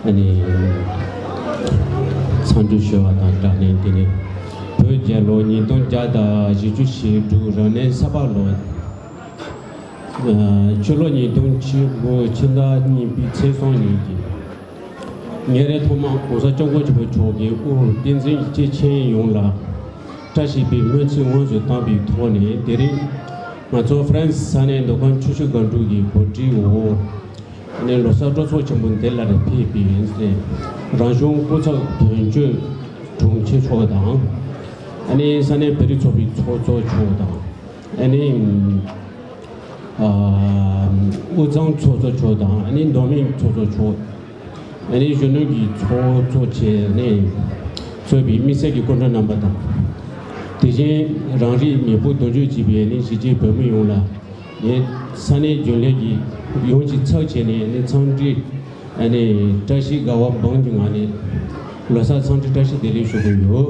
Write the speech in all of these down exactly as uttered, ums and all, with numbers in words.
ཨ་ནི་འཚམས་འདྲི་ཞུ་བ་དང་སྦྲགས་ནས། དེ་ནས་བོད་རྒྱལ་ལོ་ཉིས་སྟོང་བརྒྱ་དང་བཞི་བཅུ་ཞེ་དྲུག་རབ་གནས་ས་ཕག་ལོ། ཨ། ཕྱི་ལོ་ཉིས་སྟོང་བཅུ་དགུ་ཕྱི་ཟླ་གཉིས་པའི་ཚེས་གསུམ་ཉིན་གྱི་ཉིན་རེ་ཐོག་མར་༸གོང་ས་༸སྐྱབས་མགོན་ཆེན་པོ་མཆོག་གིས་དབུས་བསྟན་འཛིན་སྐྱེས་ཆེན་ཡོངས་ལ་བཀྲ་ཤིས་པའི་སྨོན་ཚིག་དངོས་སུ་བཏང་བའི་ཐོག་ནས། དེ་རིང་ང་ཚོ་ཧྥ་རན་སི་ས་གནས་མདོ་ཁམས་ཆུ་བཞི་སྒང་དྲུག་གི་གོ་སྒྲིག་འོག་ནས་ལོ་གསར་སྤྲོ་ཚོགས་ཆེན་པོ་འདི་ལ་ཕེབས་པའི་རང་གཞུང་སྐུ་ཚབ་དོན་གཅོད་དྲུང་ཆེ་མཆོག་དང་། ཨ་ནི་ས་གནས་བོད་རིགས་ཚོགས་པའི་ཚོགས་གཙོ་མཆོག་དང་། ཨ་ནི་ཨ་དབུས་གཙང་ཚོགས་གཙོ་མཆོག་དང་། ཨ་ནི་མདོ་སྨད་ཚོགས་གཙོ་མཆོག་ཨ་ནི་གཞོན་ནུ་གི་ཚོགས་གཙོ་བྱས་ནས་གཙོས་པའི་དམིགས་བསལ་གྱི་སྐུ་མགྲོན་རྣམ་པ་དང་། དེ་བཞིན་རང་རིགས་མེས་པོ་གདུང་རྒྱུད་གཅིག་པའི་ནི་གཞིས་བྱེས་བོད་མི་ཡོངས་ལ། ངས་ས་གནས་རྒྱུན་ལས་ཀྱི་ཡོངས་ཀྱི་ཚབ་བྱས་ནས་ནི་འཚམས་འདྲི། ཨ་ནི་བཀྲ་ཤིས་དགའ་བ་འབུམ་གྱི་ངང་ནས་ལོ་གསར་འཚམས་འདྲི་བཀྲ་ཤིས་བདེ་ལེགས་ཞུ་གི་ཡོད།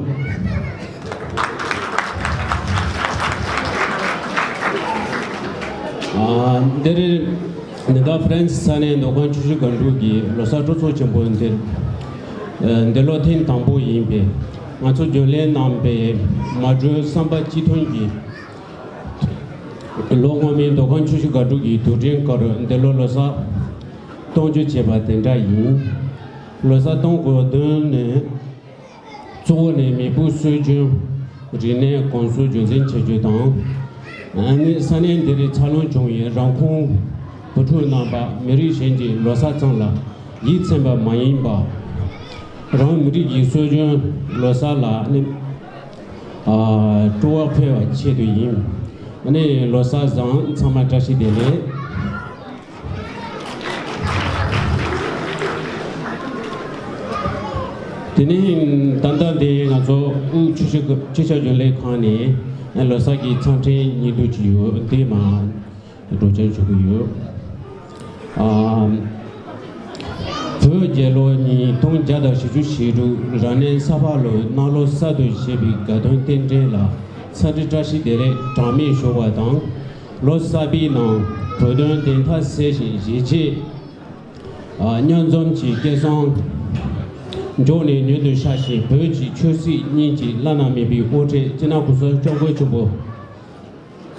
ཨ། འདིར་ནི་ད་ཧྥ་རན་སི་ས་གནས་མདོ་ཁམས་ཆུ་བཞི་སྒང་དྲུག་གི་ལོ་གསར་སྤྲོ་ཚོགས་ཆེན་པོ་འདིར། ཨ། འདི་ལོ་ཐེངས་དང་པོ་ཡིན་པས། ང་ཚོ་རྒྱུན་ལས་རྣམ་པས་མ་གྲོས་བསམ་པ་གཅིག་མཐུན་གྱིས། ལོ་སྔོན་མའི་མདོ་ཁམས་ཆུ་བཞི་སྒང་དྲུག་གི་དུས་དྲན་སྐབས་འདི་ལོ་ལོ་གསར་གཏོང་རྒྱུ་བྱས་པ་དེ་འདྲ་ཡིན། ལོ་གསར་གཏོང་དགོས་དོན་ནི། གཙོ་བོ་ནི་མེས་པོའི་སྲོལ་རྒྱུན་རིག་གནས་གོམས་སྲོལ་རྒྱུན་འཛིན་བྱེད་རྒྱུ་དང་། ཨ་ནི་ས་གནས་འདི་རུ་འཚར་ལོངས་བྱུང་བའི་རང་ཁོངས་བུ་ཕྲུག་རྣམ་པ་མི་རིགས་གཞན་གྱི་ལོ་གསར་ཚང་ལ་ཡིད་ཚིམ་པ་མ་ཡིན་པ། རང་མི་རིགས་ཀྱི་སྲོལ་རྒྱུན་ལོ་གསར་ལ་ནི། ཨ། སྤྲོ་བ་འཕེལ་བའི་ཆེད་དུ་ཡིན། ཨ་ནི་ལོ་གསར་བཟང་། ཚང་མ་བཀྲ་ཤིས་བདེ་ལེགས། དེ་ནས་ད་ལྟ་འདི་ང་ཚོ་དབུས་ཆུ་བཞི་སྤྱི་ཁྱབ་རྒྱུན་ལས་ཁང་ནས་ལོ་གསར་གྱི་འཚམས་འཕྲིན་སྙིང་བསྡུས་ཅིག་ཡོད། དེ་མར་སྒྲོག་སྦྱང་ཞུ་གི་ཡོད། ཨ། བོད་རྒྱལ་ལོ་ཉིས་སྟོང་བརྒྱ་དང་བཞི་བཅུ་ཞེ་དྲུག་རབ་གནས་ས་ཕག་ལོའི་གནམ་ལོ་གསར་དུ་བཞད་པའི་དགའ་སྟོན་རྟེན་འབྲེལ་ལ་འཚམས་འདྲི་བཀྲ་ཤིས་བདེ་ལེགས་གྲངས་མེད་ཞུ་བ་དང་། ལོ་གསར་པའི་ནང་བོད་དོན་བདེན་མཐའ་གསལ་ཞིང་གཞིས་བྱེས། ཨ། མཉམ་འཛོམས་ཀྱི་སྐལ་བཟང་མགྱོགས་ནས་མྱུར་དུ་ཤར་ཞིང་། བོད་ཀྱི་ཆོས་སྲིད་གཉིས་ཀྱི་བླ་ན་མེད་པའི་དབུ་ཁྲིད་སྤྱི་ནོར་༸གོང་ས་༸སྐྱབས་མགོན་ཆེན་པོ་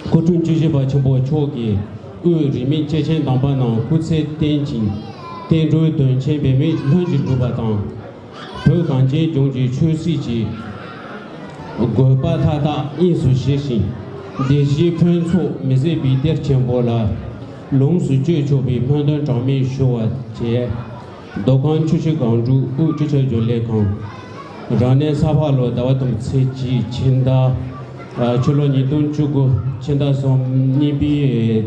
སྐུ་ཕྲེང་བཅུ་བཞི་པ་ཆེན་པོ་མཆོག་གིས་དབུས་རིས་མེད་སྐྱེས་ཆེན་དམ་པ་རྣམས་སྐུ་ཚེ་བརྟན་ཅིང་བསྟན་འགྲོའི་དོན་ཆེན་འབད་མེད་ལྷུན་གྱིས་འགྲུབ་པ་དང་། བོད་གངས་ཅན་ལྗོངས་ཀྱི་ཆོས་སྲིད་ཀྱི་དགོས་པ་མཐའ་དག་དབྱིངས་སུ་བཞེས་ཤིང་། བདེ་སྐྱིད་ཕུན་ཚོགས་མི་ཟད་པའི་གཏེར་ཆེན་པོ་ལ་ལོངས་སུ་སྤྱོད་ཆོག་པའི་སྨོན་འདུན་གྲངས་མེད་ཞུ་བ་བཅས། མདོ་ཁམས་ཆུ་བཞི་སྒང་དྲུག་དབུས་སྤྱི་ཁྱབ་རྒྱུན་ལས་ཁང་། རབ་གནས་ས་ཕག་ལོ་ཟླ་བ་དང་པོའི་ཚེས་གཅིག་ཕྱི་ཟླ། ཨ། ཕྱི་ལོ་ཉིས་སྟོང་བཅུ་དགུ་ཕྱི་ཟླ་གསུམ་གཉིས་པའི་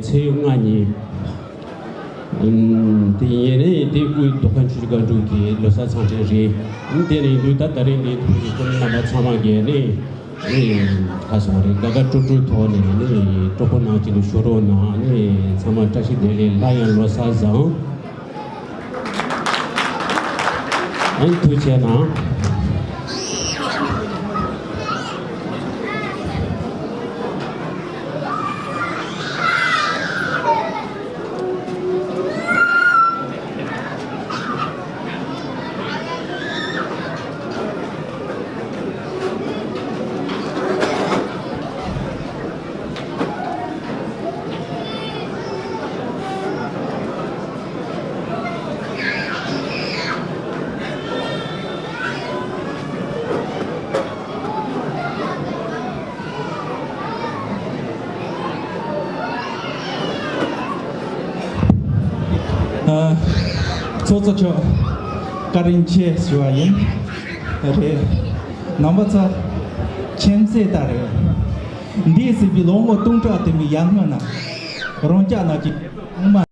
ཚེས་ལྔ་ཉིན། ཨམ། དེ་ཡིན་ནའི་དེ་དབུས་མདོ་ཁམས་ཆུ་བཞི་སྒང་དྲུག་གི་ལོ་གསར་འཚམས་འཕྲིན་རེད། ཨམ། དེ་ནས་འདུག་ད་ད་རིང་འདི་ཐུགས་ཀྱི་སྐུ་མགྲོན་རྣམ་པ་ཚང་མ་གིས་ནི། ཨེ། ཁ་སོང་རེད། དགའ་དགའ་སྤྲོ་སྤྲོའི་ཐོག་ནས་ནི་སྤྲོ་པོ་ནང་བཞིན་ཞུ་རོགས་གནང་། ནི་ཚང་མ་བཀྲ་ཤིས་བདེ་ལེགས། སླར་ཡང་ལོ་གསར་བཟང་། ཨང་། ཐུགས་རྗེ་གནང་། ཨ། ཚོགས་གཙོ་མཆོག་བཀའ་དྲིན་ཆེ་ཞུ་བ་ཡིན། རེད། རྣམ་པ་ཚོ། ཁྱིམ་མཚེས་ལྟར་རེད། འདས་ཟིན་པའི་ལོ་ངོ་སྟོང་ཕྲག་དུ་མའི་ཡར་སྔོན་ན། རང་ཅག་རྣམས་ཀྱི་ཐོག་མ།